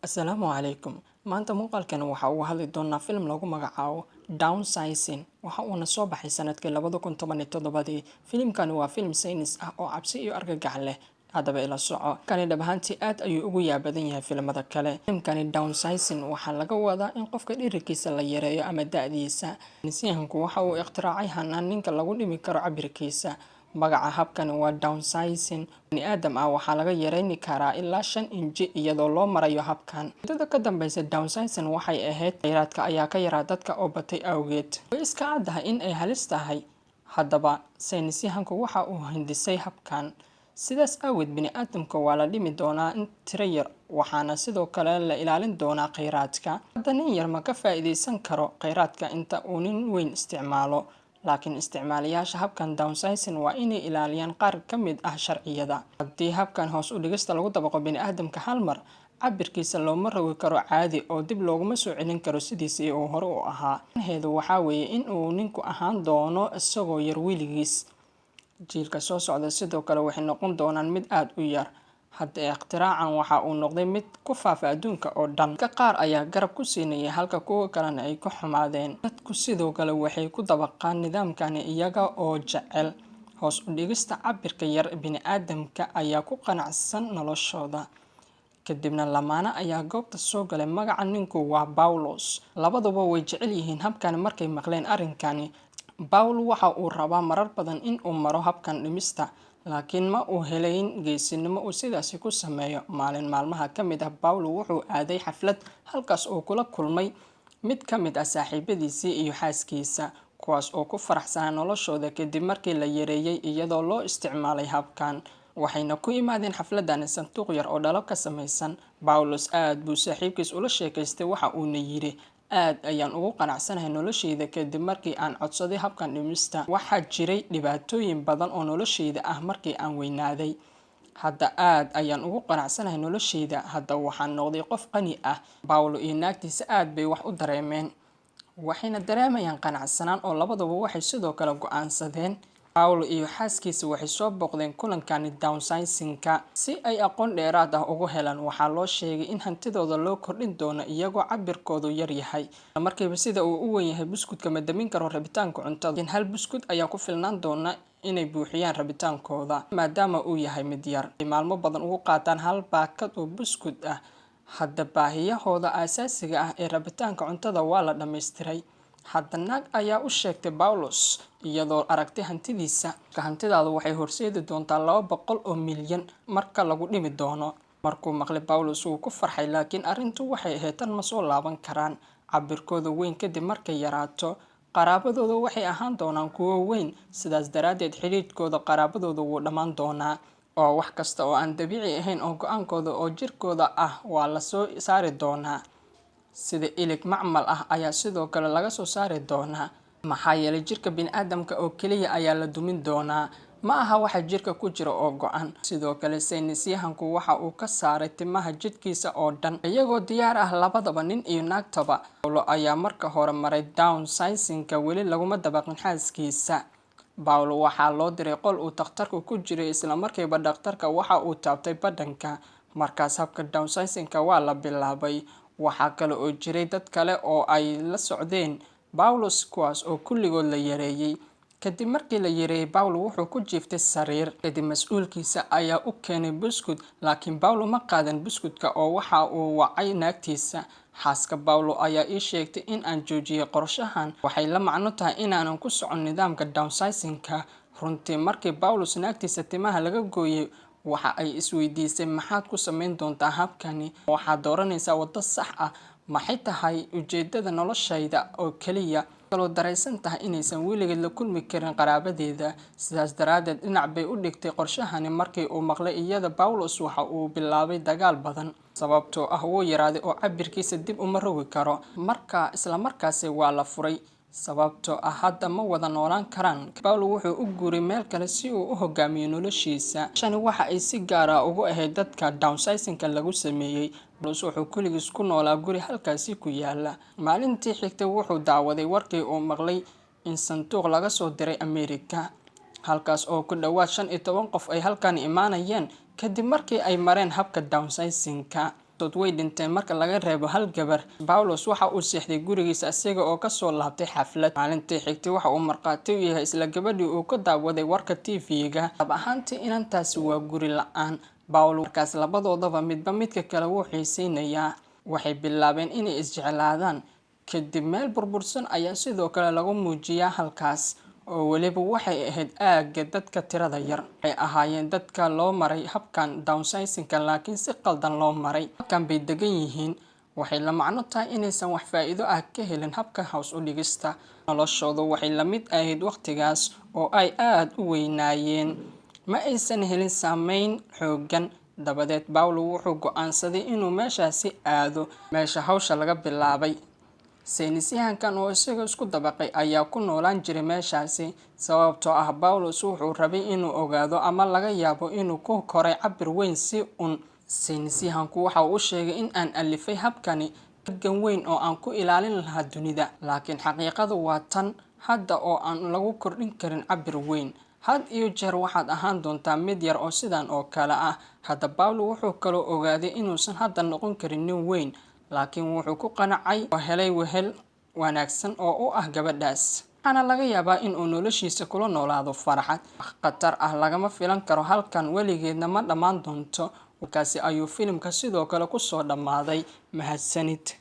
Asalaamu calaykum. Maanta muuqaalkan waxa uu hadli doonaa film lagu magacaabo Downsizing. Waxa uuna soo baxay sanadkii 2017-dii. Filimkani waa film saynis ah oo cabsi iyo argagax leh. Haddaba ila soco. Kani dhab ahaantii aad ayuu ugu yaab badan yahay filimada kale. Filimkani Downsizing waxaa laga wadaa in qofka dhirirkiisa la yareeyo ama da'diisa. Saynisyahanku waxa uu ikhtiraacay hanaan ninka lagu dhimi karo cabirkiisa. Magaca habkani waa downsizing. Bani aadam ah waxaa laga yareyn karaa ilaa 5 inji iyadoo loo marayo habkan. Ujeedada ka dambeysa downsizing waxay ahayd kheyraadka ayaa ka yaraa dadka oo batay awgeed. Way iska caddahay in ay halis tahay. Haddaba saynisyahanku waxa uu hindisay habkan. Sidaas awgeed bini'aadamka waa la dhimi doonaa in tiro yar, waxaana sidoo kale la ilaalin doonaa kheyraadka. Hadda nin yar ma ka faa'iideysan karo kheyraadka inta uu nin weyn isticmaalo. Laakiin isticmaalayaasha habkan downsizing waa inay ilaaliyaan qaar ka mid ah sharciyada. Haddii habkan hoos u dhigista lagu dabaqo bini'aadamka hal mar, cabirkiisa looma rogi karo caadi oo dib looguma soo celin karo sidiisii uu hore u ahaa. Macnaheedu waxa weeye in uu ninku ahaan doono isagoo yar weligiis. Jiilka soo socda sidoo kale waxay noqon doonaan mid aad u yar. Hadda ikhtiraacan waxa uu noqday mid ku faafa adduunka oo dhan. Dadka qaar ayaa garab ku siinaya halka kuwa kalena ay ka xumaadeen. Dadku sidoo kale waxay ku dabaqaan nidaamkani iyaga oo jecel. Hoos u dhigista cabirka yar bini'aadamka ayaa ku qanacsan noloshooda. Kadibna lamaane ayaa goobta soo galay. Magaca ninku waa Paulos. Labaduba way jecel yihiin habkani markay maqleen arrinkani. Paul waxa uu rabaa marar badan in uu maro habkan dhimista, laakiin ma uu helayn geesinimo uu sidaasi ku sameeyo. Maalin maalmaha ka mid ah, Paul wuxuu aaday xaflad halkaas oo kula kulmay mid ka mid ah saaxiibadiisii iyo xaaskiisa, kuwaas oo ku faraxsanaa noloshooda kadib markii la yareeyay iyadoo loo isticmaalay habkan. Waxayna ku yimaadeen xafladani sanduuq yar oo dhalo ka samaysan. Bawlos aad buu saaxiibkiis ula sheekaystay. Waxa uuna yidhi, "Aad ayaan ugu qanacsanahay noloshayda kadib markii aan codsaday habkan dhimista. Waxaa jiray dhibaatooyin badan oo noloshayda ah markii aan weynaaday. Hadda aad ayaan ugu qanacsanahay noloshayda. Hadda waxaan noqday qof qani ah." Bawlo iyo naagtiisa aad bay wax u dareemeen, waxayna dareemayaan qanacsanaan oo labaduba waxay sidoo kale go-aansadeen. Paulo iyo xaaskiisa waxay soo booqdeen kulankani downsizing-ka si ay aqoon dheeraad ah ugu helaan. Waxaa loo sheegay in hantidooda loo kordhin doono iyagoo cabirkoodu yar yahay. Markiiba sida uu u weyn yahay buskudka ma damin karo rabitaanka cuntada, laakiin hal buskud ayaa ku filnaan doona inay buuxiyaan rabitaankooda maadaama uu yahay mid yar. Ay maalmo badan ugu qaataan hal baakad oo buskud ah. Hadda baahiyahooda aasaasiga ah ee rabitaanka cuntada waa la dhammaystiray. Hadda naag ayaa u sheegtay Bawlos iyadoo aragtay hantidiisa, "Hantidaadu waxay horseedi doontaa 200 oo milyan marka lagu dhimi doono." Markuu maqlay Bawlos wuu ku farxay, laakiin arrintu waxay ahayd tan ma soo laaban karaan. Cabirkooda weyn kadib markay yaraato, qaraabadooda waxay ahaan doonaan kuwo weyn. Sidaas daraaddeed xidhiidhkooda qaraabadooda wuu dhammaan doonaa, oo wax kasta oo aan dabiici ahayn oo go-aankooda oo jirkooda ah waa la soo saari doonaa. Sida ilig macmal ah ayaa sidoo kale laga soo saari doonaa, maxaa yeelay jirka biniaadamka oo keliya ayaa la dumin doonaa, ma aha waxa jirka ku jira oo go-an. Sidoo kale saynisyahanku waxa uu ka saaray timaha jidhkiisa oo dhan. Iyagoo diyaar ah labadaba nin iyo naagtaba. Paulo ayaa marka hore maray downsizing-ka, weli laguma dabaqin xaaskiisa. Paulo waxaa loo diray qol uu dhakhtarku ku jiray. Isla markiiba dhakhtarka waxa uu taabtay badhanka. Markaas habka downsizing-ka waa la bilaabay. Waxaa kale oo jiray dad kale oo ay la socdeen Bawlos, kuwaas oo kulligood la yareeyay. Kadib markii la yareeyay, Paulo wuxuu ku jiiftay sariir. Kadib mas'uulkiisa ayaa u keenay buskud, laakiin Paulo ma qaadan buskudka oo waxa uu wacay naagtiisa. "Xaaska Paulo ayaa ii sheegtay in aan joojiyay qorshahan. Waxay la macno tahay inaanan ku socon nidaamka downsizing-ka." Runtii markii Paulos naagtiisa timaha laga gooyay, waxa ay isweydiisay, "Maxaad ku samayn doontaa habkani? Waxaad dooranaysaa waddo sax ah. Maxay tahay ujeedada noloshayda oo keliya?" Kaloo dareysan tahay inaysan weligeed la kulmi karin qaraabadeeda. Sidaas daraaddeed dhinac bay u dhigtay qorshahani. Markii uu maqlay iyada, Paulos waxa uu bilaabay dagaal badan, sababtoo ah wuu yaraaday oo cabirkiisa dib uma rogi karo. Marka isla markaasi waa la furay, sababtoo ah hadda ma wada noolaan karaan. Paulo wuxuu u guuray meel kale si uu u hogaamiyo noloshiisa. Shani waxa ay si gaar ah ugu ahayd dadka downsizing-ka lagu sameeyey. Paulos wuxuu keligiis ku noolaa guri halkaasi ku yaala. Maalintii xigtay wuxuu daawaday warkii uu maqlay in sanduuq laga soo diray Amerika, halkaas oo ku dhawaad 15 qof ay halkan imaanayeen kadib markii ay mareen habka downsizing-ka. Way dhinteen marka laga reebo hal gabar. Paulos waxa uu seexday gurigiisa isaga oo kasoo laabtay xaflad. Maalintii xigtay waxa uu markhaati u yahay isla gabadhii uu ka daawaday warka TV-ga. Dhab ahaantii, inantaasi waa guri la'aan. Paulo markaas labadoodaba midba midka kale wuu xiiseynayaa. Waxay bilaabeen inay isjeclaadaan. Kadib meel burbursan ayaa sidoo kale lagu muujiyaa halkaas, oo weliba waxay ahayd aagga dadka tirada yar. Waxay ahaayeen dadka loo maray habkan downsizing-ka, laakiin si qaldan loo maray. Halkan bay degan yihiin. Waxay la macno tahay inaysan wax faa'iido ah ka helin habka hoos u dhigista. Noloshoodu waxay la mid ahayd waqtigaas oo ay aad u weynaayeen. Ma aysan helin saameyn xooggan. Dabadeed Paulo wuxuu go'aansaday inuu meeshaasi aado, meesha hawsha laga bilaabay. Saynisyahankan oo isaga isku dabaqay ayaa ku noolaan jiray meeshaasi, sababtoo ah Paulos wuxuu rabay inuu ogaado ama laga yaabo inuu ku koray cabir weyn si uun. Saynisyahanku waxa uu sheegay in aan alifay habkani halgan weyn oo aan ku ilaalin lahaa dunida, laakiin xaqiiqadu waa tan hadda oo aan lagu kordhin karin cabir weyn. Had iyo jeer waxaad ahaan doontaa mid yar oo sidan oo kale ah. Hadda Paulo wuxuu kaloo ogaaday inuusan hadda noqon karin nin weyn, laakiin wuxuu ku qancay oo helay wehel wanaagsan oo u ah gabadhaas. Waxaana laga yaabaa in uu noloshiisa kula noolaado farxad. Wax khatar ah lagama filan karo halkan, weligeedna ma dhammaan doonto. Markaasi ayuu filimka sidoo kale kusoo dhammaaday. Mahadsanid.